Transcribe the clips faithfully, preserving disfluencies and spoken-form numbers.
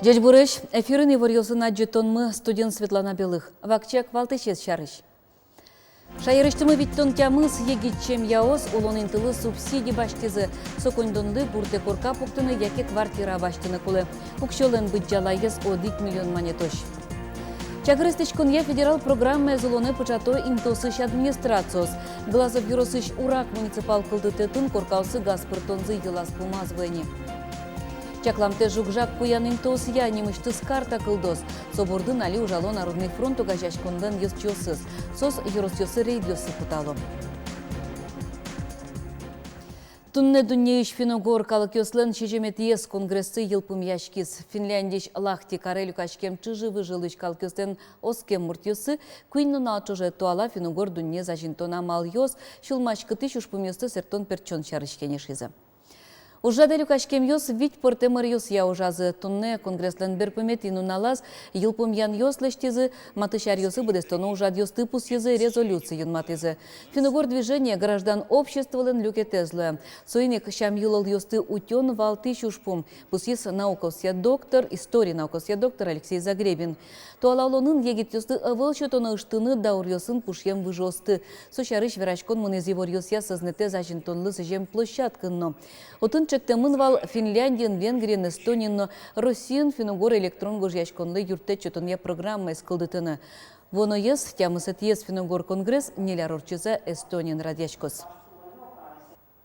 Ӟечбуресь! Эфирын иворъёсын адӟытонмы, студиын Светлана Белых. Вакчияк валтӥсез сярысь. Шаерысьтымы витьтон тямыс егит семьяос улон интылы субсиди басьтӥзы. Со коньдонлы гуртэ корка пуктыны яке квартира басьтыны кулэ. Уксёлэн быдӟалаез одӥг миллион манетозь. Чагыр эстӥськонъя федерал программаез улонэ пыӵато интыосысь администрациос. Глазов ёросысь Урак муниципал кылдытэтын коркаосы газ пыртонзы йылаз-пумаз вуэ ни. Чакламтэ жуг-жаг куян интыосъя нимысьтыз карта кылдоз. Со бордын али ужало Народный фронт огазеяськонлэн ёзчиосыз. Соос ёросъёсы рейдъёсы кутало. Туннэ дуннеысь финн-угор калыкъёслэн сизьыметӥез конгрессы йылпумъяськиз. Финляндиысь Лахти каре люкаськем чыжы-выжы улӥсь калыкъёслэн оскем муртъёссы куинь нунал ӵоже туала финн-угор дуннеез азинтон амалъёс, сюлмаськытӥсь ужпумъёсты сэрттон-пертчон сярысь кенешизы. Ужрадэ люкаськемъёс вить пӧртэм ӧръёсъя ужазы. Туннэ конгресслэн берпуметӥ нуналаз йылпумъянъёс лэсьтӥзы, матысь аръёсы быдэстоно ужрадъёсты пусйизы, резолюци юнматӥзы. Финн-угор движение граждан обществолэн люкетэз луэ. Соин ик сям-йылолъёсты утён валтӥсь ужпум, пусйиз наукаосъя доктор, история наукаосъя доктор Алексей Загребин. Туала улонын егитъёсты ӧвӧл сётоно ыштыны дауръёсын пушъем выжыосты. Со сярысь вераськон мынӥз иворъёсъя сӧзнэтэз азинтонлы сӥзем площадкаын но. Отын ӵектэмын вал Финляндиын, Венгриын, Эстониын но Россиын финн-угор электрон гожъяськонлы юрттэт сётонъя программаез кылдытыны. Вуоноез, тямысэтӥез финн-угор конгресс ньыль ар ортчыса Эстониын радъяськоз.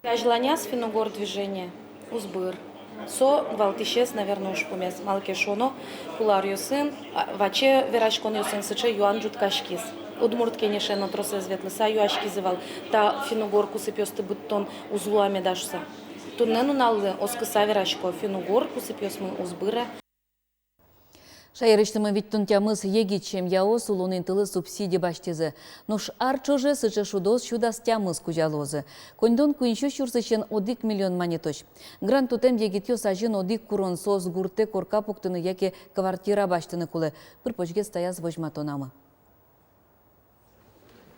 Азьланяз финн-угор движение уз быр. Со валтӥсез, наверно, ужпумез. Малы ке шуоно, кулуаръёсын, а, ваче вераськонъёсын сыӵе юан ӝутскиз. Удмурт Кенешен но тросэз ветлыса юаськизы вал, та финн-угор кусыпъёсты быдтон уз луэ меда шуса. Туннэ нуналлы оскыса верасько: финн-угор кусыпъёсмы уз бырэ. Шаерысьтымы витьтон тямыс егит семьяос улон интылы субсиди басьтӥзы. Нош ар ӵоже сыӵе шудоос сю дас тямыс кузя луозы. Коньдон куинь сю сюрсысен одӥг миллион манетозь. Грант утэм егитъёс азьын одӥг курон: соос гуртэ корка пуктыны яке квартира басьтыны кулэ. Пыр-почгес таяз возьматонамы.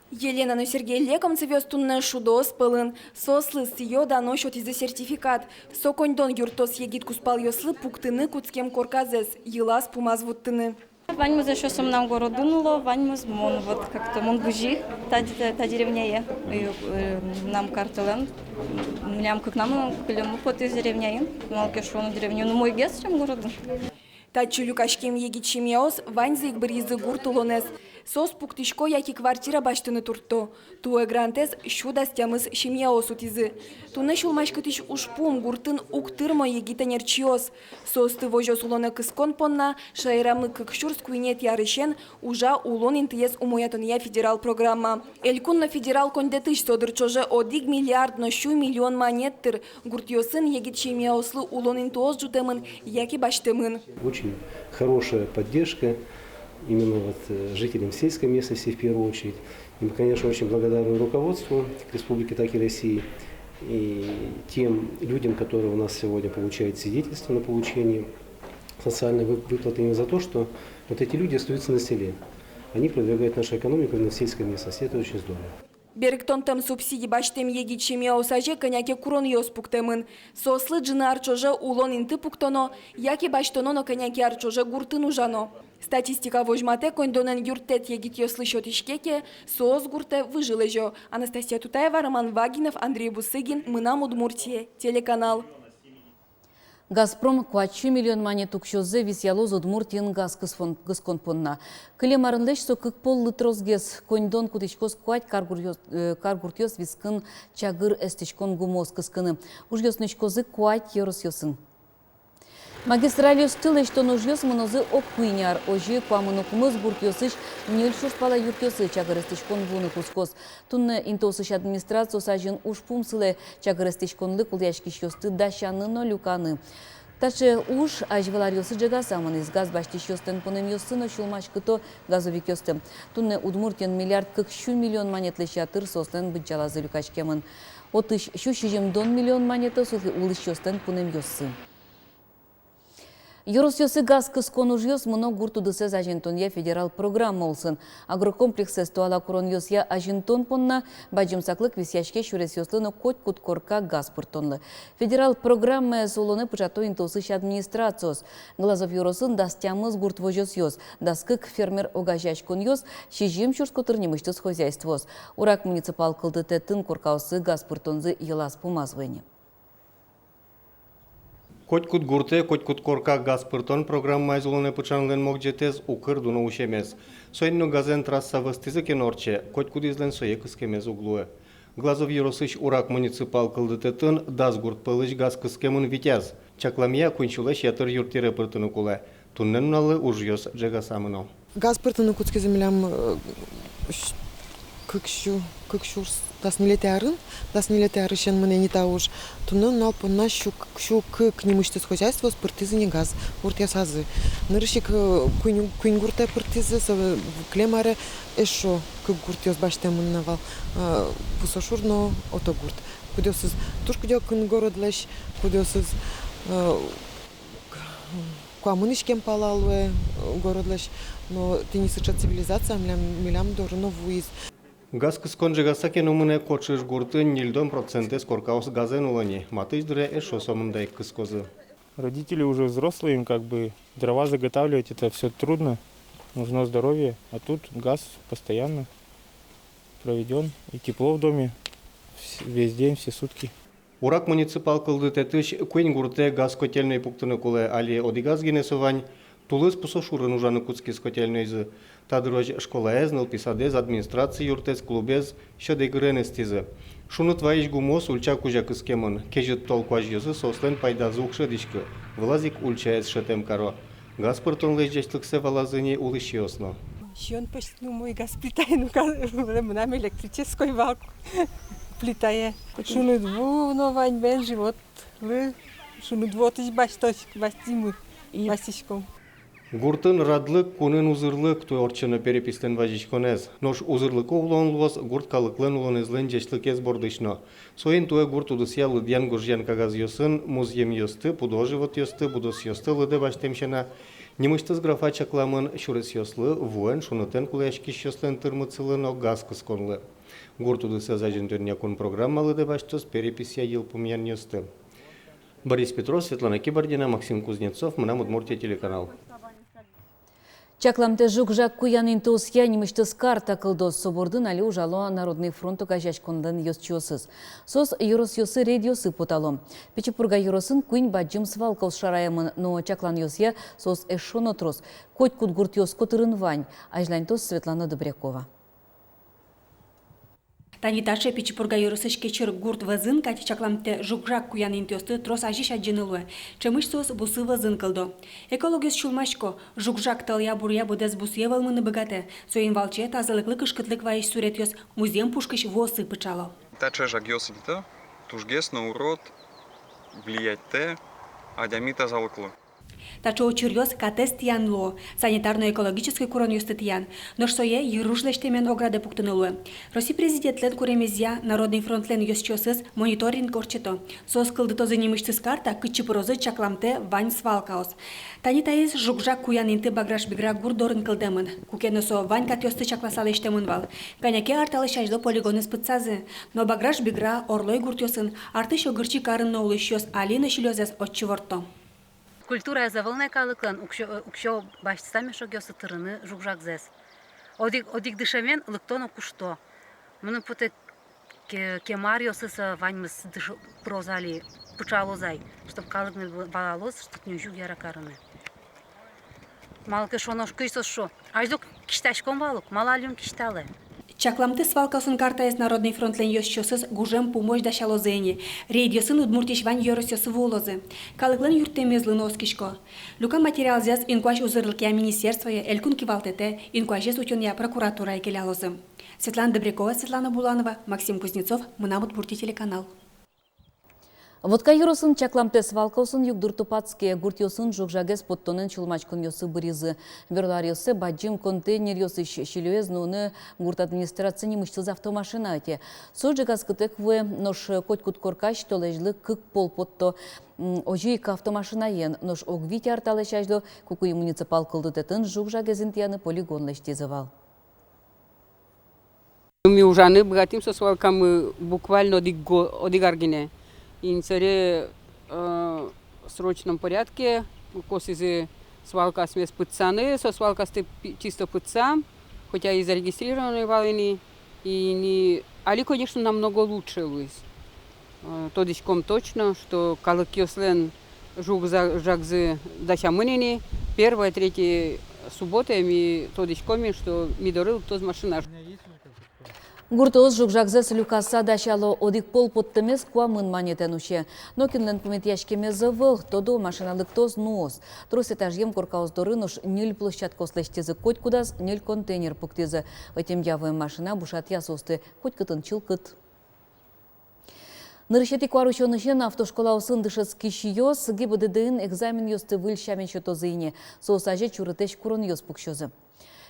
Елена но Сергей Лекомцевъёс туннэ шудоос пӧлын. Соослы сӥё-дано сётӥзы сертификат. Со коньдон юрттоз егит кузпалъёслы пуктыны кутскем корказэс йылаз-пумаз вуттыны. Ваньмыз эшшо со мынам городын уло, ваньмыз мон, вот как-то мон бызи та, та, та деревняе. И, э, мынам карталэн, милям кыкнамы кылеммы потӥз деревняын, малы ке шуоно деревняын умойгес, чем городын. Татчы люкаськем егит семьяос ваньзы ик быръизы гурт улонэз. Соос пуктӥсько яке квартира басьтыны туртто. Туэ грантэз сю дас тямыс семьяос утӥзы. Туннэ сюлмаськытӥсь ужпум — гуртын уг тырмо егит ӧнерчиос. Соосты возёс улонэ кыскон понна шаерамы кык сюрс куинетӥ арысен ужа улон интыез умоятонъя федерал программа. Элькун но федерал коньдэтысь со дыр ӵоже одӥг миллиард но сю миллион манет тыр гуртъёсын егит семьяослы улон интыос ӝутэмын яке басьтэмын. Очень хорошая поддержка именно вот, э, жителям сельской местности в первую очередь. И мы, конечно, очень благодарны руководству как республики, так и России, и тем людям, которые у нас сегодня получают свидетельство на получение социальной вып-, выплаты именно за то, что вот эти люди остаются на селе. Они продвигают нашу экономику именно в сельской местности. Это очень здорово. Берыктонтэм субсиди басьтэм егит семьяос азе кӧня ке куронъёс пуктэмын. Соослы ӝыны ар ӵоже улон инты пуктоно яке басьтоно но кӧня ке ар ӵоже гуртын ужано. Статистика возьматэ: коньдонэн юрттэт егитъёслы сётӥське ке, соос гуртэ выжы лэзё. Анастасия Тутаева, Роман Вагинов, Андрей Бусыгин, «Мынам Удмуртие» телеканал. «Газпром» куать сю миллион манет уксёзэ висъялоз Удмуртиын газ кыскон, кыскон понна. Кылем арынлэсь со кык поллы тросгес. Коньдон кутӥськоз куать каргуръёс-, э, каргуртъёс вискын чагыр эстӥськон гумыос кыскыны. Ужъёс нуиськозы куать ёросъёсын. Магистральёсты лэсьтон ужъёс мынозы ог куинь ар. Озьы куамын укмыс гуртъёсысь ньыль сюрс пала юртъёсы чагыр эстӥськон вуыны кутскоз. Туннэ интыосысь администрациос азьын ужпум сылэ чагыр эстӥськонлы кулэяськисьёсты дасяны но люканы. Таӵе уж азьвыл аръёсы ӝегаса мынӥз. Газ басьтӥсьёслэн пунэмъёссы но сюлмаськыто газовикъёсты. Туннэ Удмуртиын миллиард кык сю миллион манетлэсь ятыр соослэн быдӟалазы люкаськемын. Отысь сю сизьымдон миллион манетлы сулы улӥсьёслэн пунэмъёссы. Ёросъёсы газ кыскон ужъёс мыно гурт удысэз азинтонъя федерал программа улсын. Агрокомплексэз туала куронъёсъя азинтон понна бадӟым саклык висъяське сюресъёслы но котькуд корка газ пыртонлы. Федерал программаез улонэ пыӵато интыосысь администрациос. Глазов ёросын дас тямыс гурт возёсъёс, дас кык фермер огазеяськонъёс, сизьым сюрс котыр нимысьтыз хозяйствоос. Урак муниципал кылдытэтын коркаосы газ пыртонзы йылаз-пумаз вуэ ни. Котькуд гуртэ, котькуд корка газ пыртон программаез улонэ пыӵанлэн могӟетэз укыр дуно усемез. Соин но газэн трасса вӧзтӥзы ке но ортче, котькудӥзлэн сое кыскемез уг луы. Глазов ёросысь Урак муниципал кылдытэтын дас гурт пӧлысь газ кыскемын витяз. Чакламъя, куинь сюлэсь ятыр юртъере пыртыны кулэ. Туннэ нуналлы ужъёс ӝегаса мыно. Газ пыртыны кутскизы милям, э, щ-, кык сю, кык сюрс дас ньылетӥ арын, дас ньылетӥ арысен мынэ ни та уж. Туннэ нунал понна сю, сю кык нимысьтыз хозяйствоос пыртӥзы ни газ гуртъёсазы. Нырысь ик, э, куинь, куинь гуртэ пыртӥзы, со, э, кылем аре эшшо кык гуртъёс басьтэмын на вал, э, Пусошур но Отогурт. Кудъёсыз туж кыдёкын городлэсь, кудъёсыз, э, к-, куамын иськем пала луэ, э, городлэсь, но тӥни сыӵе цивилизация милям, милям доры но вуиз. Газ кыскон ӝегаса ке но мынэ, Кочыш гуртын ньыльдон процентэз коркаос газэн уло ни, матысь дыре эшшо сомында ик кыскозы. Родители уже взрослые, им как бы дрова заготавливать, это всё трудно, нужно здоровье, а тут газ постоянно проведён, и тепло в доме вс-, весь день, все сутки. Урак муниципал кылдытэтысь куинь гуртэ газ котельной пуктыны кулэ, али одӥгаз гинэ со вань. Тулыс Пусошурын ужаны кутскиз котельнойзы. Та дырозь школаез, нылписадэз, администраци юртэз, клубез сьӧд эгырен эстӥзы. Шуныт вайись гумыос ульча кузя кыскемын. Кезьыт тол куазьёсы соослэн пайдазы уг шӧдӥськы. Вылаз ик ульчаез шӧтэм каро. Газ пыртонлэсь ӟечлыксэ валазы ни улӥсьёс но. Сиён пӧзьтыны умой газ плитаен ук, мынам электрической вал плитае. Шуныт ву но вань бен, животлы шуныт ву отысь басьтӥськом. Гуртын радлык, кунын узырлык — туэ ортчоно перепислэн вазиськонэз. Нош узырлыко улон луоз гурт калыклэн улонэзлэн ӟечлыкез бордысь но. Соин туэ гурт удысъя лыдъян-гожъян кагазъёсын музъемъёсты, пудо-животъёсты, будосъёсты лыдэ басьтэм сяна, нимысьтыз графа чакламын сюресъёслы вуэн, шунытэн кулэяськисьёслэн тырмытсылы но газ кысконлы. Гурт удысэз азинтонъя кун программа лыдэ басьтоз переписья йылпумъянъёсты. Борис Петров, Светлана Кибардина, Максим Кузнецов, «Мынам Удмуртие» телеканал. Чакламтэ жуг-жаг куян интыосъя нимысьтыз карта кылдоз. Со бордын али ужало «Народный фронт» огазеяськонлэн ёзчиосыз. Соос ёросъёсы рейдъёсы потало. Пичи Пурга ёросын куинь бадӟым свалкаос шараямын, но чакланъёсъя соос эшшо но трос. Котькуд гуртъёс котырын вань. Азьланьтоз Светлана Добрякова. Тани таӵе Пичи Пурга ёросысь Кечыр гурт вӧзын кадь чакламтэ жуг-жаг куян интыосты трос азьысь адӟыны луэ. Ӵемысь соос бусы вӧзын кылдо. Экологъёс сюлмасько: жуг-жаг тӧлъя-буръя быдэс бусые вӧлмыны быгатэ, соин валче тазалыклы кышкытлык вайись суретъёс музъем пушкысь вуосы пыӵало. Таӵе жагъёс инты тужгес но урод влияйтэ адями тазалыклы. Таӵе учыръёс катэз тӥян луо, санитарно-экологической куронъёсты тӥян. Нош сое йыруж лэсьтэмен оградэ пуктыны луэ. Россия Президентлэн куремезъя «Народный фронтлэн» ёзчиосыз мониторинг ортчыто. Соос кылдытозы нимысьтыз карта, кытчы пырозы чакламтэ вань свалкаос. Тани таиз жуг-жаг куян инты Баграш-Бигра гурт дорын кылдэмын. Куке но со вань катъёсты чакласа лэсьтэмын вал. Кӧня ке ар талэсь азьло полигонэз пытсазы. Но Баграш-Бигра, Орлой гуртъёсын, артысь Огырчи карын но улӥсьёс али но силёзэс отчы ворто. Культураез ӧвӧл на калыклэн, уксё, уксё басьтыса мешокъёсы тырыны жуг-жагзэс. Одӥг, одӥг дышемен лыкто но кушто. Мыным потэ, ке-, кема аръёсы со ваньмыз дыш-, пыроз али, пыӵалоз ай, чтоб калык мед валалоз, что тӥни жуг яра карыны. Малы ке шуоно, кызьы соос шуо: азьло кисьтаськом вал ук, малы али ум кисьталэ? Чакламтэ свалкаосын картаез «Народный фронтлэн» ёзчиосыз гужем пумозь дасялозы ини. Рейдъёсын Удмуртиысь вань ёросъёсы вуылозы. Калыклэн юрттэмезлы но оскисько. Люкам материалзэс инкуазь узырлыкъя министерствое, элькун кивалтэтэ, инкуазез утёнъя прокуратурае келялозы. Светлана Добрякова, Светлана Буланова, Максим Кузнецов, «Мынам Удмуртие» телеканал. Вотка ёросын чакламтэ свалкаосын югдур тупатске. Гуртъёсын жуг-жагез поттонэн сюлмаськонъёсы быризы. Берло аръёсы бадӟым контейнеръёсысь сӥльёез нуыны гурт администрация нимысьтыз автомашина ӧте. Со ӝегатскытэк вуэ, нош котькуд коркась толэзьлы кык пол потто. М, озьы ик автомашинаен, нош ог вить ар талэсь азьло Кукуй муниципал кылдытэтын жуг-жагез интыяны полигон лэсьтӥзы вал. Ми ужаны быгатӥм со свалкамы буквально одӥг го-, одӥг ар гинэ. Ини сэре, э, срочном порядке косӥзы свалкаосмес пытсаны, со свалкаосты пи-, чисто пытсам, хотя и зарегистрированный вал ини, и ини, али, конечно, намного лучше луиз. Э, тодӥськом точно, что калыкъёслэн жуг-за-, жагзы дасямын ини, первой, третьей субботае ми тодӥськом ини, что ми доры лыктоз машина. Гуртоос жуг-жагзэс люкаса дасяло, одӥг пол поттэмез куамын манетэн усе. Нокинлэн пумитъяськемез ӧвӧл, тодо, машина лыктоз, нуоз. Трос этажъем коркаос доры нош ньыль площадкаос лэсьтӥзы, котькудаз ньыль контейнер пуктӥзы. Ӧтемъя вуэм машина бушатъя соосты котькытын чылкыт. Нырысетӥ куарусёнысен автошколаосын дышетскисьёс ГИБДД-ын экзаменъёсты выль сямен сётозы ини. Соос азе чурытэсь куронъёс пуксёзы.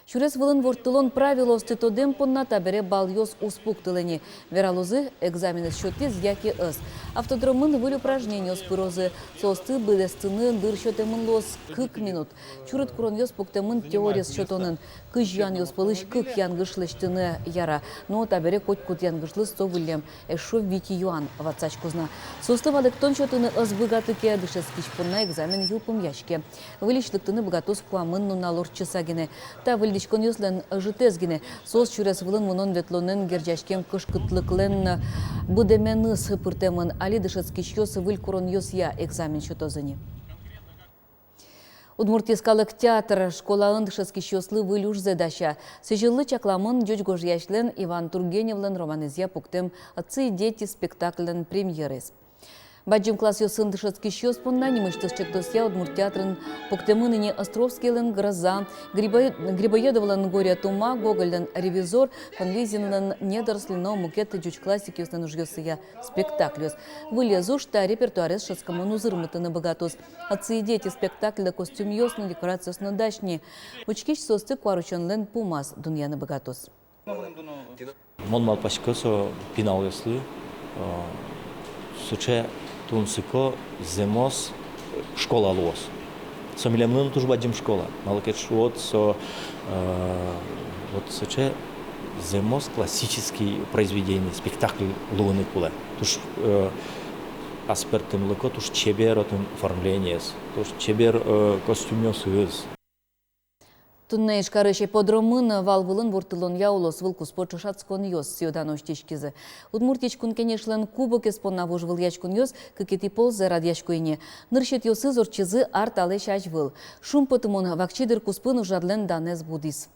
Сюрес вылын ворттылон правилоосты тодэм понна табере балъёс уз пуктылэ ини. Вералозы, экзаменэз сётӥз яке ӧз. Автодромын выль упражнениос пырозы. Соосты быдэстыны дыр сётэмын луоз кык минут. Чурыт куронъёс пуктэмын теориез сётонын. Кызь юанъёс пӧлысь кык янгыш лэсьтыны яра. Но табере котькуд янгышлы со выллем эшшо вить юан ватсаськоз на. Соослы валэктон сётыны ӧз быгаты ке, дышетскись понна экзамен йылпумъяське. Выльысь лыктыны быгатоз куамын нунал ортчыса гинэ. Та выльдӥськонъёслэн ӧжытэз гинэ. Соос сюрес вылын мынон-ветлонэн герӟаськем кышкытлыклэн быдэменыз пыртэмын. Али дышетскисьёс выль куронъёсъя экзамен сётозы ини. Удмурт йӧскалык театр школаын дышетскисьёслы выль ужзэ дася. Сӥзьыллы чакламын ӟуч гожъясьлэн Иван Тургеневлэн романэзъя пуктэм «Отцы и дети» спектакльлэн премьераез. Бадӟым классъёсын дышетскисьёс понна нимысьтыз ӵектосъя удмурт театрын пуктэмын ини Островскийлэн «Гроза», Грибо-, Грибоедовлэн «Горе от ума», Гогольлэн «Ревизор», Фанвизинлэн «Недоросли» но мукет ӟуч классикъёслэн ужъёссыя спектакльёс. Вылез уж та репертуарез шӧдскымон узырмытыны быгатоз. «Отцы и дети» спектакльлы костюмъёс но, декорациос но дась ни. Учкись соосты куарусёнлэн пумаз дунъяны быгатоз. Мон малпасько, со пиналъёслы, э, сыӵе тунсыко, зэмос школа луоз. Со милемлы но туж бадӟым школа. Малы ке шуод, со, э, вот сыӵе зэмос классический произведение, спектакль луыны кулэ. Туж, э, аспӧртэмлыко, туж чебер отын оформлениез, туж чебер, э, костюмъёсыз. Туннэ Ижкарысь ипподромын вал вылын ворттылонъя улосвыл куспо ӵошатсконъёс сӥё-дано усьтӥськизы. Удмуртиысь Кун Кенешлэн кубокез понна вожвылъяськонъёс кыкетӥ ползэ радъясько ини. Нырысетӥосыз ортчизы ар талэсь азьвыл. Шумпотымон, вакчи дыр куспын ужрадлэн данэз будӥз.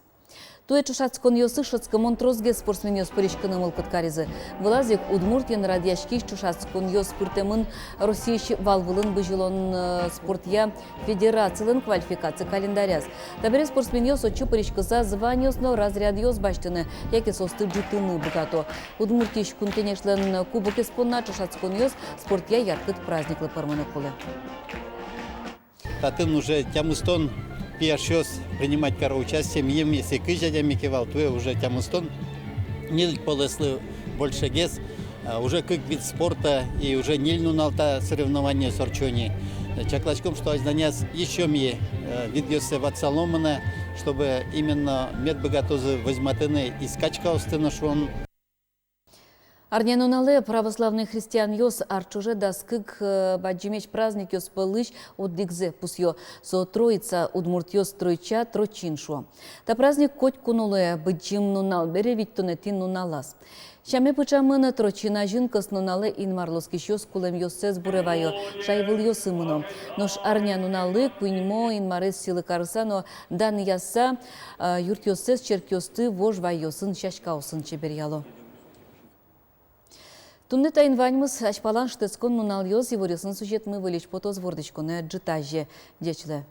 Туэ ӵошатсконъёсы шӧдскымон тросгес спортсменъёс пыриськыны мылкыд каризы. Вылаз ик Удмуртиын радъяськись ӵошатсконъёс пыртэмын Россиысь вал вылын бызьылон, э, спортъя федерацилэн квалификаци календаряз. Табере спортсменъёс отчы пыриськыса званиос но разрядъёс басьтыны яке соосты ӝутыны быгато. Удмуртиысь Кун Кенешлэн кубокез понна ӵошатсконъёс спортъя яркыт праздниклы пӧрмыны кулэ. Татын уже тямыстон пияшъёс принимать каро участие, милем если кызь адями ке вал, туэ уже тямыстон, ньыль полэслы большегес, а, уже кык вид спорта, и уже ньыль нунал та соревнованиос ортчо ни. Чакласьком, что азьланяз ещё ми, э, видъёссэ ватсалом на, чтобы именно мед быгатозы возьматыны и скачкаосты но шуом. Арня нуналэ православной христианъёс ар ӵоже дас кык, э, бадӟымесь праздникъёс пӧлысь одӥгзэ пусъё. Со Троица, удмуртъёс Тройча, Трочин шуо. Та праздник котьку но луэ, Быдӟым нунал бере витьтонэтӥ нуналаз. Сяме пыӵамын, Трочин азьын кӧснуналэ Инмарлы оскисьёс кулэмъёссэс буре вайо, шайвылъёсы мыно. Нош арня нуналлы куиньмо Инмарез сӥлы карыса но данъяса, э, юртъёссэс, черкъёсты вож вайёсын, сяськаосын чеберъяло. Туннэ таин ваньмыз. Азьпалан шутэтскон нуналъёс иворъёсын сюжетмы выльысь потоз вордӥськонэ ӝытазе. Ӟеч луэ.